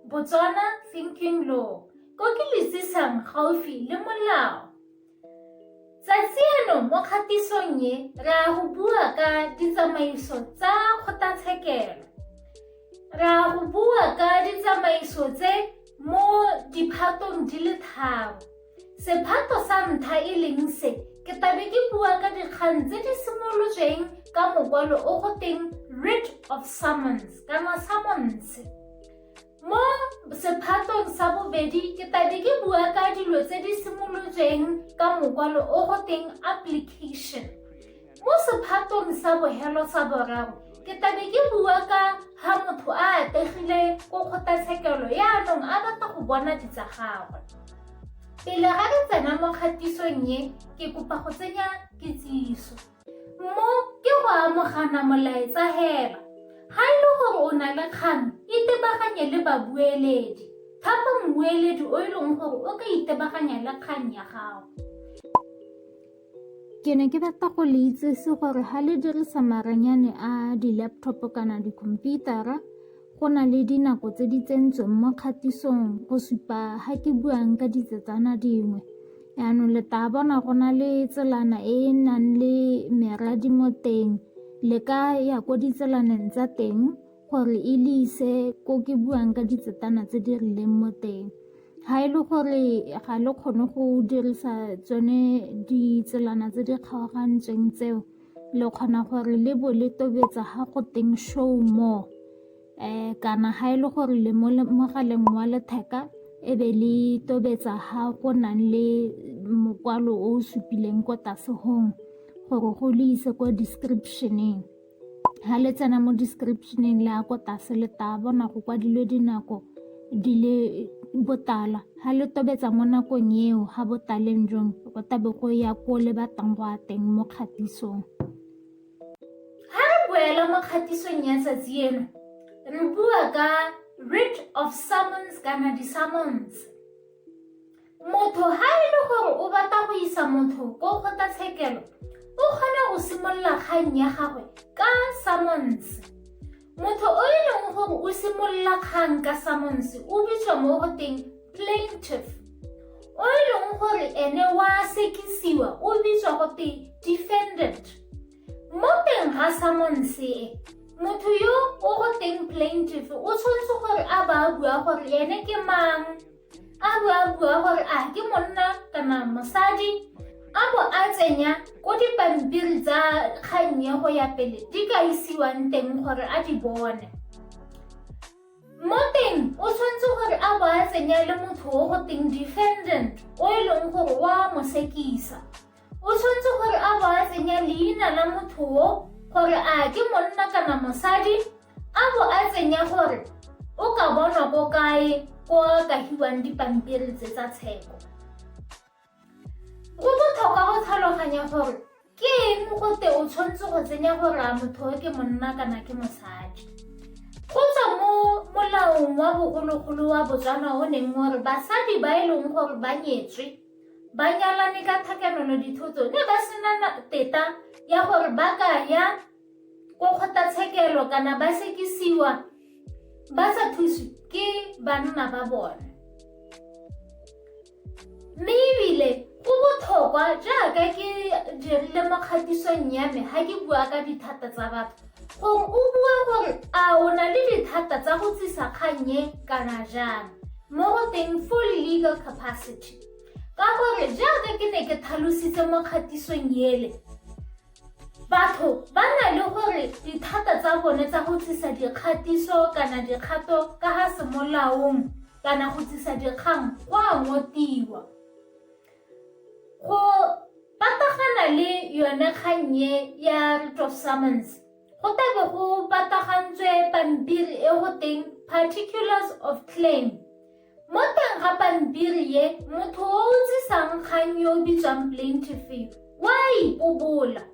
Botswana Thinking Law, ko ke le tsisang gaufi le molao. Tsatsi eno mo kgatisong e re a go bua ka ditsamaiso tsa kgotlatshekelo. Re a go bua ka ditsamaiso tse mo diphatong di le tharo. Sephato sa ntlha e leng se, ke tabe ke bua ka dikgang tse di simolotsweng ka mokwalo o go teng writ of summons kana summons. Mo sephatong sa bobedi ke tabe ke bua ka dilo tse di simolotsweng ka mokwalo o go teng application. Mo sephatong sa bohelo sa boraro ke tabe ke bua ka ha motho a ategile ko kgotlatshekelo yaanong a batla go bona ditsa gagwe. Pele ga re tsena mo kgatisong e ke kopa go tsenya kitsiso. Mo ke go amogana molaetsa hela. Ga e le gore o na le kgang, itebaganye le babueledi. Thapa mmueledi o e leng gore o ka itebaganya le kgang ya gago. Ke ne ke batla go le itsese gore ga le dirisa maranyane a di-laptop kana dikhomputara, go na le dinako tse di tsentsweng mo kgatisong go supa ga ke buang ka ditsetsana dingwe. Yaanong le tla bona go na le tselana e e nang le meradi mo teng, le ka ya ko ditselaneng tsa teng gore e le ise ko ke buang ka ditsetana tse di rileng mo teng. Ga e le gore ga le kgone go dirisa tsone ditselana tse di kgaogantsweng tseo, le kgona gore le bo le tobetsa ga go teng show more kana ga e le gore le mo mogaleng wa letheka e be le tobetsa ga go nang le mokwalo o o supileng ko tlase hong gore go le ise ko description-eng. Ga le tsena mo description-eng le ya ko tlase le tla bona go kwadilwe dinako di le botala ga le tobetsa mo nakong eo ga botaleng jong go tabe go ya ko le batlang go ya teng mo kgatisong. Ga re boela mo kgatisong ya tsatsi eno re bua ka writ of summons kana di-summons. Motho ga e le gore o batla go isa motho ko kgotlatshekelo o kgona go simolola kgang ya gagwe ka summons. Motho o e leng gore o simolola kgang ka summons o bitswa mo go teng plaintiff. O e leng gore ene wa sekisiwa o bitswa go te defendant. Mo teng ga summons e, motho yo o go teng plaintiff o tshwanetse gore a ba a bua gore ene ke mang, a bo a bua gore a ke monna kana mosadi, a bo a tsenya ko dipampiri tsa kgang e go ya pele di ka isiwang teng gore a di bone. Mo teng o tshwanetse gore a bo a tsenya le motho o go teng defendant o e leng gore wa mo sekisa. O tshwanetse gore a bo a tsenya leina la motho o gore a ke monna kana mosadi, a bo a tsenya gore o ka bonwa ko kae ko a ka hiwang dipampiri tse tsa tsheko. Go botlhokwa go tlhaloganya gore ke eng go te o tshwanetse go tsenya gore a motho o ke monna kana ke mosadi. Go tswa mo molaong wa bogologolo wa Botswana o neng o re basadi ba e leng gore ba nyetswe ba nyalane ka tlhakanelo dithoto ne ba sena teta ya gore ba ka ya ko kgotlatshekelo kana ba sekisiwa ba sa thuswe ke banna ba bone. Mme ebile go botlhokwa jaaka ke dirile mo kgatisong ya me ga ke bua ka dithata tsa batho gore o bue gore a o na le dithata tsa go tsisa kgang e kana jang mo go teng full legal capacity ka gore jaaka ke ne ke tlhalositse mo kgatisong ele batho ba na le gore dithata tsa bone tsa go tlisa dikgatiso kana dikgato ka ga semolaong kana go tlisa dikgang go a ngotiwa. Go patagana le yone kgang e ya writ of summons go tlabe go patagantswe pampiri e go teng particulars of claim. Mo teng ga pampiri e, motho o o tsisang kgang yo o bitswang plaintiff o a ipobola.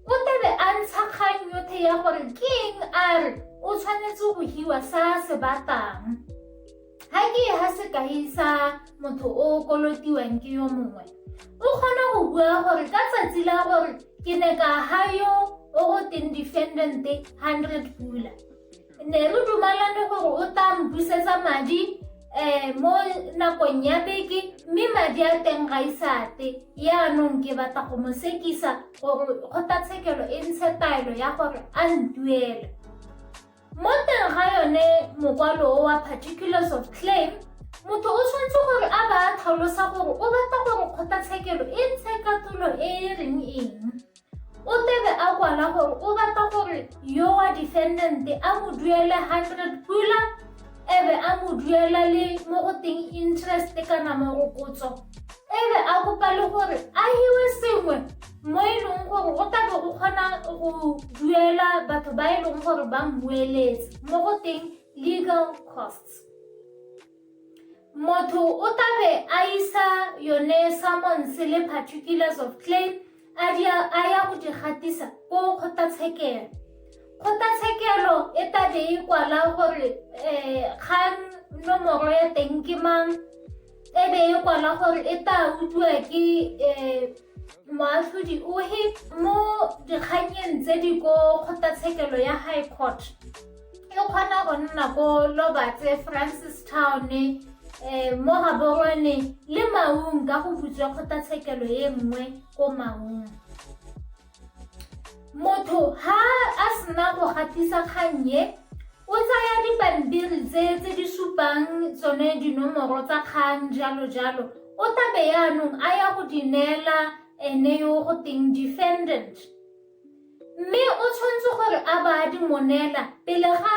O tlabe a ntsha kgang yotlhe ya gore ke eng a re o tshwanetse go hiwa sa se batlang. Ga ke e ha sekai sa motho o kolotiwang ke yo mongwe, o kgona go bua gore ka tsatsi la gore ke ne ka ha yo o go teng defendant 100 pula. Ne re dumalane gore o tla mpusetsa madi um mo nakong ya beke, mme madi a teng ga isate. Yaanong ke batla go mo sekisa gore kgotlatshekelo e ntshe taelo ya gore a ntuele. Mo teng ga yone mokwalo o wa particulars of claim, motho o tshwanetse gore a ba a tlhalosa gore o batla gore kgotlatshekelo e ntshe katolo e e reng eng. O tebe a kwala gore o batla gore yo wa defendant a mo duele 100 pula, ebe a mo duela le mo go teng interest kana morokotso, ebe a kopa le gore a hiwe sengwe mo e leng gore go tlabe go kgona go duela batho ba e leng gore ba mmueletse, mo go teng legal costs. Motho o tlabe a isa yone summons le particulars of claim a ya go di gatisa ko kgotlatshekelo. Kgotlatshekelo e tlabe e kwala gore kgang nomoro ya teng ke mang, e be e kwala gore e tla utlwiwa ke moatlhodi ohe. Mo dikgannyeng tse di ko kgotlatshekelo ya High Court, e kgona go nna ko Lobatse, Francistown, mo Gaborone le Maung, ka go butswa kgotlatshekelo e nngwe ko Maung. Motho ha a sena go gatisa kgannye, o tsaya dipampiri tse tse di supang tsone dinomoro tsa kgang jalo jalo, o tabe yaanong a ya go di neela ene yo go teng defendant, mme o tshwanetse gore a ba di mo neela pele ga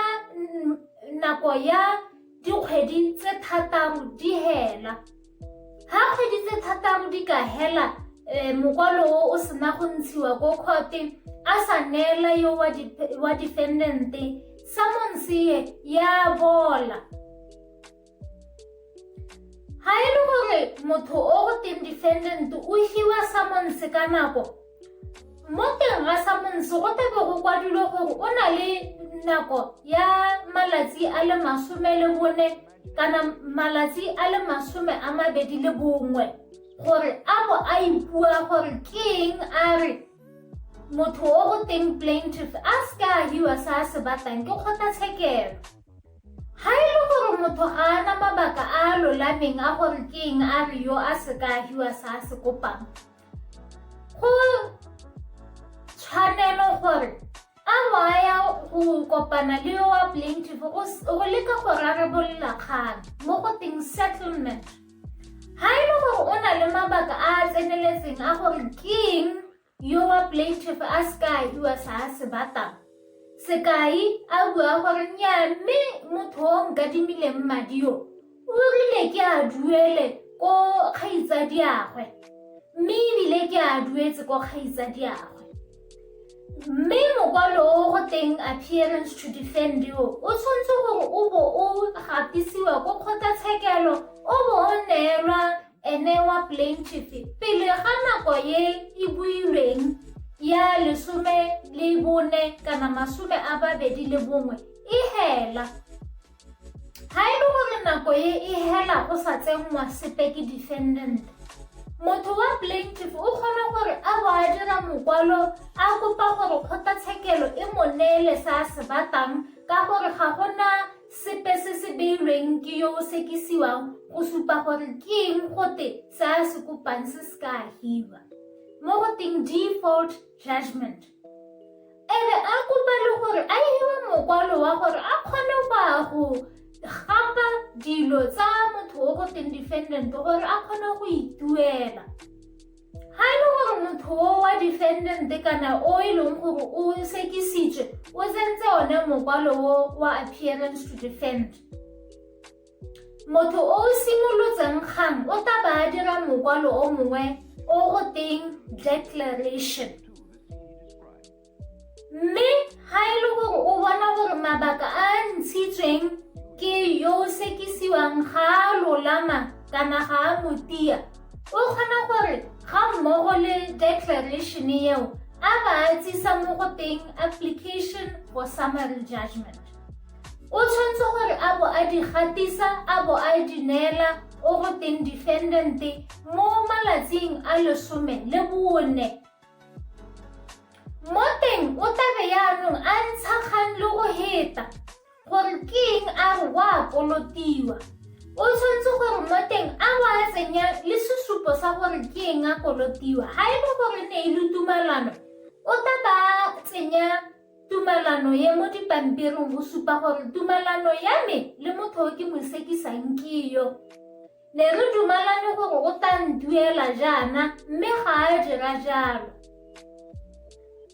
nako ya dikgwedi tse 6 di hela. Ha kgwedi tse 6 di ka hela, mokwalo o o sena go ntshiwa ko court a sa neela yo wa defendant, summons e ya bola. Ha e le gore motho o go teng defendant o hiwa summons ka nako, mo teng ga summons go tlabe go kwadilwe gore o na le nako ya malatsi a le 14 kana malatsi a le 21 gore a bo a ipua gore ke eng a re motho o go teng plaintiff a se ka a hiwa sa a se batlang ke kgotlatshekelo. Ha e le gore motho ga ana mabaka a a lolameng a gore ke eng a re yo a se ka a hiwa sa a se kopang, go tshwanelo gore a bo a ya go kopana le yo wa plaintiff go leka go rarabolola kgang, mo go teng settlement. Ha e le gore o na le mabaka a a tseneletseng a gore ke eng yo wa plaintiff a se ka a hiwa sa a se batlang, sekai a bua gore nnyaa, mme motho o nkadimileng madi yo o rile ke a duele ko kgaitsadiagwe, mme ebile ke a duetse ko kgaitsadiagwe, mme mokwalo o go teng appearance to defend yo o tshwanetse gore o bo o gatisiwa ko kgotlatshekelo, o bo o neelwa ene wa plaintiff pele ga nako ye e builweng ya 14 kana 21 e hela. Ha e le gore nako e e hela go sa tsenngwa sepe ke defendant, motho wa plaintiff o kgona gore a bo a dira mokwalo a kopa gore kgotlatshekelo e mo neele sa a se batlang, ka gore ga gona sepe se se beilweng ke yo o sekisiwang go supa gore ke eng gote se a se kopang se se ka hiwa, mo go teng default judgment. Ebe a kopa le gore a hiwe mokwalo wa gore a kgone go ya go gapa dilo tsa motho o go teng defendant gore a kgone go ituela. Ha e le gore motho o wa defendant kana o e leng gore o sekisitswe o tsentse one mokwalo o wa appearance to defend, motho o simolotseng kgang o tla ba a dira mokwalo o mongwe o go teng declaration. Mme ha e le gore o bona gore mabaka a a ntshitsweng ke yo o sekisiwang ga a lolama kana ga a motia, o kgona gore ga mmogo le declaration eo a ba a tsisa mo go teng application for summary judgment. O tshwanetse gore a bo a di gatisa, a bo a di neela o go teng defendant mo malatsing a 14. Mo teng o tlabe yaanong a ntsha kgang le go heta. gore ke eng a re wa kolotiwa. O tshwanetse gore mo teng a bo a tsenya le sesupo sa gore ke eng a kolotiwa. Ga e le gore ne e le tumalano, o tla ba tsenya tumalano ye mo dipampiring go supa gore tumalano ya me le motho o ke mo sekisang ke yo. Ne re dumalane gore o tla ntuela jaana mme ga a dira jalo.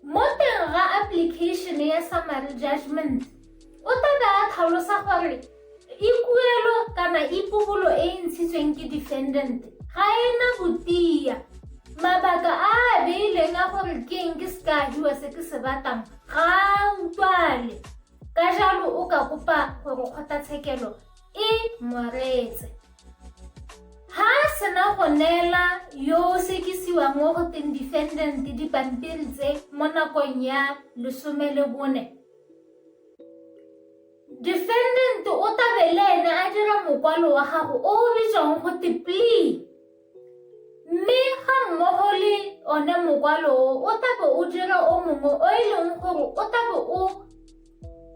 Mo teng ga application ya summary judgment, o tla be a tlhalosa gore ikuelo kana ipobolo e e ntshitsweng ke defendant ga e na botia. Mabaka a a beileng a gore ke eng ke se ka hiwa se ke se batlang ga a utlwale. Ka jalo o ka kopa gore kgotlatshekelo e moreetse. Ha a sena go neela yo o sekisiwang o go teng defendant dipampiri tse mo nakong ya 14, defendant o tabe le ene a dira mokwalo wa gago o o bitswang go te plea, mme ga mmogo le one mokwalo o o tabe o dira o mongwe o e leng gore o tabe o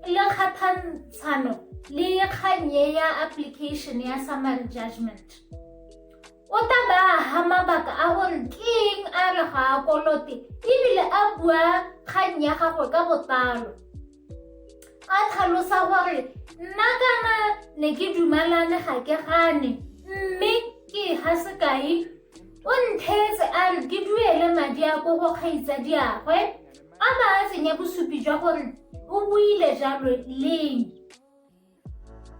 le kgathantshano le kgannye ya application ya summary judgment. O tla ba ha mabaka a gore ke eng a re ga a kolote ebile a bua kgang ya gagwe ka botlalo, a tlhalosa gore nna kana ne ke dumalane ga ke gane, mme ke ga sekai o ntheetse a re ke duele madi a ko go kgaitsadiagwe, a ba a tsenya bosupi jwa gore o buile jalo leng,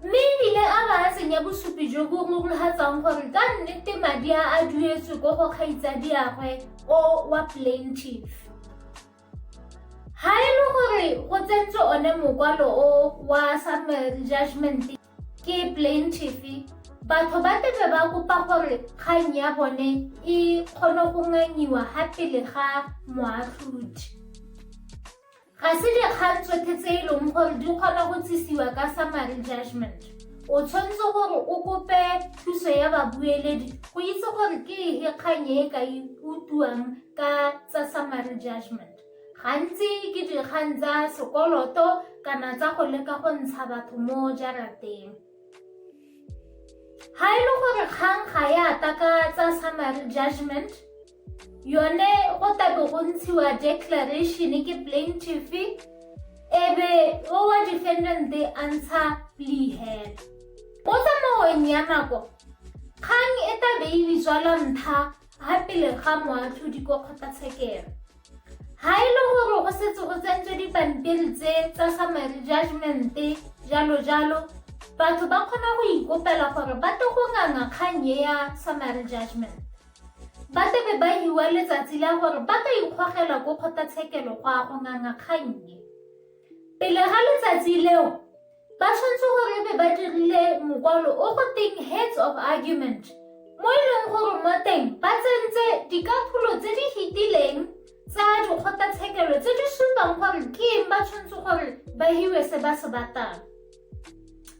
mme ebile a ba a tsenya bosupi jo bo rurifatsang gore ka nnete madi a a duetswe ko go kgaitsadiagwe o wa plaintiff. Ha e le gore go tsentswe one mokwalo o wa summary judgment ke plaintiff, batho ba tebe ba kopa gore kgang ya bone e kgone go ngangiwa ga pele ga moatlhodi. Ga se dikgang tsotlhe tse e leng gore di kgona go tsisiwa ka summary judgment. O tshwanetse gore o kope thuso ya babueledi go itse gore ke efe kgang e ka utlwang ka tsa summary judgment. Gantsi ke dikgang tsa sekoloto kana tsa go leka go ntsha batho mo jarateng. Ha e le gore kgang ga ya ata ka tsa summary judgment, yone go tabe go ntshiwa declaration ke plaintiff, ebe o wa defendant a ntsha plea hela. Mo tsamaong ya nako, kgang e tabe e bitswa la ntlha ga pele ga moatlhodi ko kgotlatshekelo. Ha e le gore go setse go tsentswe dipampiri tse tsa summary judgment jalo jalo, batho ba kgona go ikopela gore ba tle go nganga kgang e ya summary judgment. Ba tebe ba hiwa letsatsi la gore ba ka ikgogela ko kgotlatshekelo go ya go nganga kgang e. Pele ga letsatsi leo, ba tshwanetse gore be ba dirile mokwalo o go teng heads of argument, mo e leng gore mo teng ba tsentse dikatlholo tse di fetileng tsa dikgotlatshekelo tse di supang gore ke eng ba tshwanetse gore ba hiwe se ba se batlang.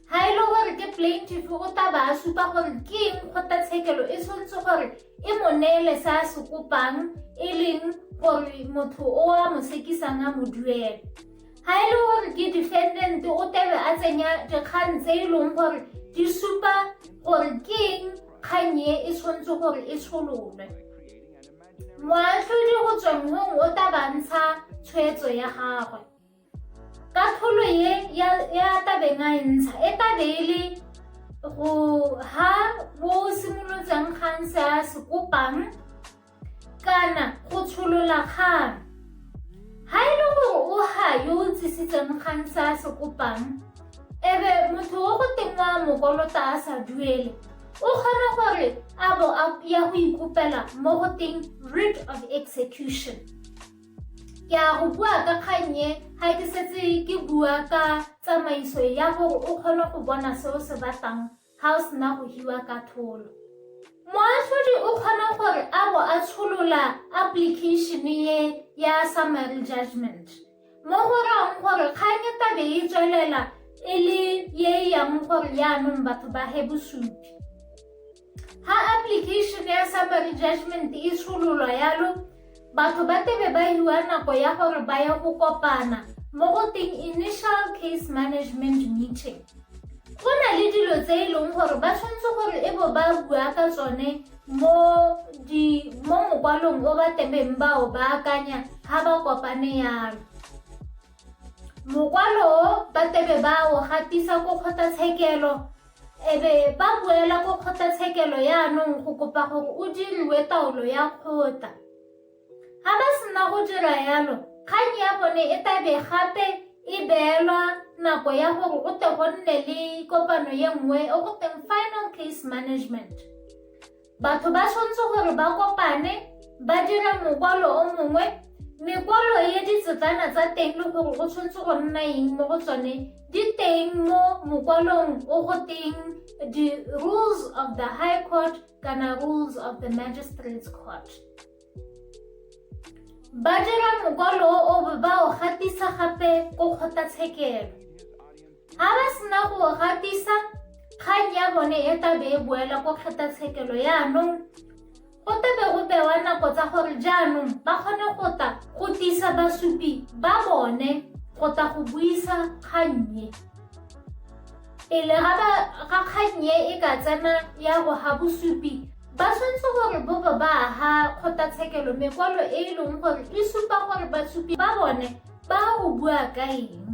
Ha e le gore ke plaintiff, o tla ba a supa gore ke eng kgotlatshekelo e tshwanetse gore e mo neele se a se kopang, e leng gore motho o a mo sekisang a mo duele. Ha e le gore ke defendant, o tebe a tsenya dikgang tse e leng gore di supa gore ke eng kgang e e tshwanetse gore e tshololwe. Moatlhodi go tsweng hong o tla ba ntsha tshwetso ya gagwe. Katlholo ye ya tabeng a e ntsha e tabe e le go ha bo simolotseng kgang se a se kopang kana go tsholola kgang. Ha e le gore o ha yo o tsisitseng kgang se a se kopang, ebe motho o go teng wa mokolota a sa duele, o kgona gore a bo a ya go ikopela mo go teng writ of execution. Ke a go bua ka kgang e ga ke setse ke bua ka tsamaiso ya gore o kgone go bona se o se batlang ga o sena go hiwa katlholo. Moatlhodi o kgona gore a bo a tsholola application ye ya summary judgment, mo go rayang gore kgang e tabe e tswelela e le ye e yang gore jaanong batho ba he bosupi. Ha application ya summary judgment e tshololwa yalo, batho ba tebe ba hiwa nako ya gore ba ye go kopana mo go teng initial case management meeting. Go na le dilo tse e leng gore ba tshwanetse gore e bo ba bua ka tsone mo di mo mokwalong o ba tebeng ba o baakanya ha ba kopane yalo. Mokwalo o ba tebe ba o gatisa ko kgotlatshekelo e be ba boela ko kgotlatshekelo yaanong go kopa gore o diriwe taolo ya kgotla. Ga ba sena go dira yalo, kgang ya bone e tabe gape e beelwa nako ya gore go te go nne le kopano ye nngwe e go teng final case management. Batho ba tshwanetse gore ba kopane ba dire mokwalo o mongwe, mekwalo ye ditsetlana tsa teng le gore go tshwanetse go nna eng mo go tsone di teng mo mokwalong o go teng the rules of the high court kana rules of the magistrates court. Ba dira mokwalo o ba o gatisa gape ko kgotlatshekelo. Ga ba sena go o gatisa, kgang ya bone e tlabe e boela ko kgotlatshekelo yaanong go tlabe go bewa nako tsa gore jaanong ba kgone go tla go tlisa basupi ba bone go tla go buisa kgang e. Pele ga kgang e e ka tsena ya go ga bosupi, ba tshwanetse gore bo bo ba ga kgotlatshekelo mekwalo e e leng gore e supa gore basupi ba bone ba go bua ka eng.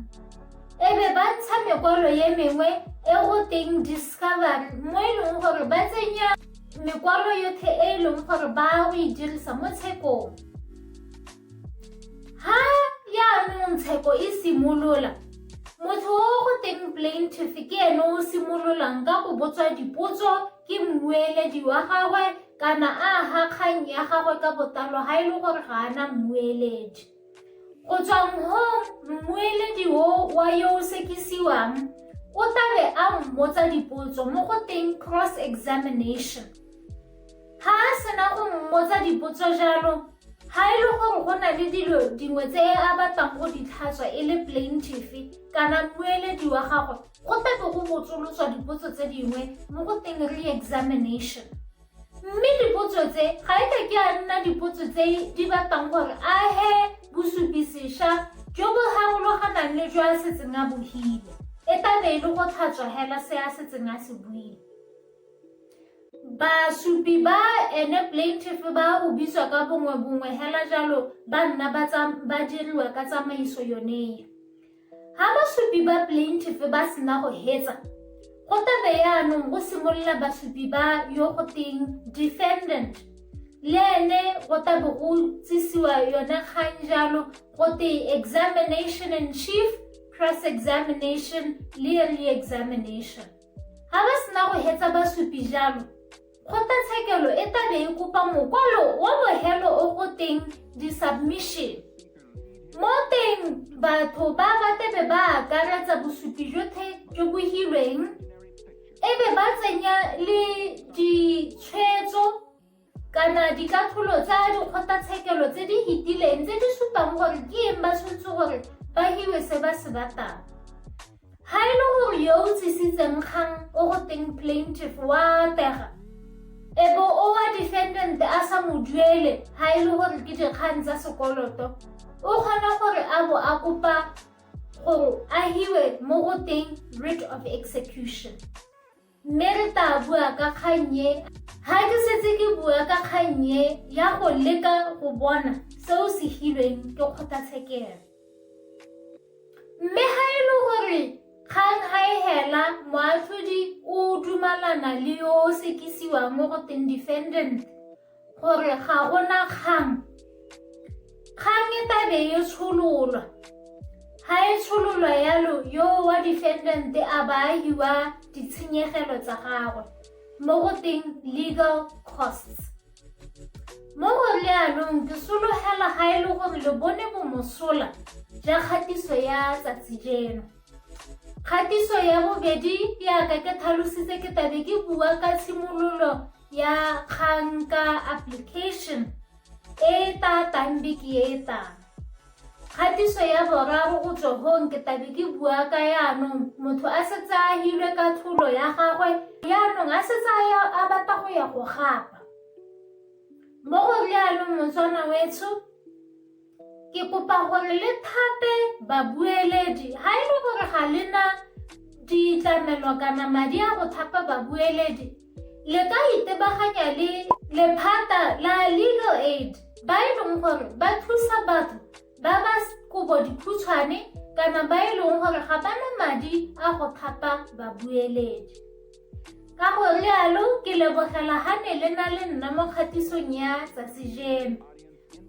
E be ba ntsha mekwalo ye mengwe e go teng discovery mo e leng gore ba tsenya mekwalo yotlhe e e leng gore ba go e dirisa mo tshekong. Ha jaanong tsheko e simolola, motho o go teng plaintiff ke ene o simololang ka go botswa dipotso ke mmueledi wa gagwe kana a ga kgang ya gagwe ka botlalo ga e le gore ga a na mmueledi. Go tswang hong mmueledi o wa yo o sekisiwang o tlabe a mmotsa dipotso mo go teng cross examination. Ga a sena go mmotsa dipotso jalo, ga e le gore go na le dilo dingwe tse a batlang go di tlhatswa e le plaintiff kana mmueledi wa gagwe, go tlabe go botsolotswa dipotso tse dingwe mo go teng re-examination. Mme dipotso tse ga e ka ke a nna dipotso tse di batlang gore a he bosupi sešwa jo bo harologanang le jo a setseng a bo hile. E tlabe e le go tlhatswa hela se a setseng a se buile. Basupi ba ene plaintiff ba go bitswa ka bongwe bongwe hela jalo ba nna ba diriwa ka tsamaiso yone e. Ha basupi ba plaintiff ba sena go hetsa, go tlabe yaanong go simolola basupi ba yo go teng defendant. Le ene go tlabe go tsisiwa yone kgang jalo go te examination in chief, cross examination le re-examination. Ga ba sena go hetsa basupi jalo, kgotlatshekelo e tlabe e kopa mokwalo wa bohelo o go teng di-submission. Mo teng batho ba ba tebe ba akaretsa bosupi jotlhe jo bo hilweng, e be ba tsenya le ditshwetso kana dikatlholo tsa dikgotlatshekelo tse di fetileng tse di supang gore ke eng ba tshwanetse gore ba hiwe se ba se batlang. Ga e le gore yo o tsisitseng kgang o go teng plaintiff wa atega, e bo o wa defendant a sa mo duele ga e le gore ke dikgang tsa sekoloto, o kgona gore a bo a kopa gore a hiwe mo go teng writ of execution. Mme re tla bua ka kgang e ha ke setse ke bua ka kgang e ya go leka go bona seo se hilweng ke kgotlatshekelo. Mme ga e le gore kgang ga e hela moatlhodi o dumalana le yo o sekisiwang mo go teng defendant gore ga gona kgang, kgang e tabe e tshololwa. Ga e tshololwa yalo yo wa defendant a ba a hiwa ditshenyegelo tsa gagwe mo go teng legal costs. Mo go rialong ke sologela ga e le gore le bone bomosola ja kgatiso ya tsatsi jeno. Kgatiso ya bobedi yaka ke tlhalositse ke tabe ke bua ka tshimololo ya kgang ka application e e tla beke e e tlang. Kgatiso ya boraro go tswa hong ke tabe ke bua ka yaanong motho a setse a hilwe ka tlholo ya gagwe yaanong a setse a batla go ya go gapa. Mo go rialong Motswana wetsho, Ke kopa gore le thape babueledi ga e le gore ga le na ditlamelo kana madi a go thapa babueledi le ka itebaganya le lephata la legal aid ba e leng gore ba thusa batho ba ba kobo dikhutshwane kana ba e leng gore ga ba na madi a go thapa babueledi. Ka go rialo ke lebogela ga ne le na le nna mo kgatisong ya tsatsi jeno.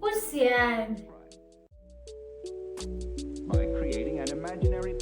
Go siame. By creating an imaginary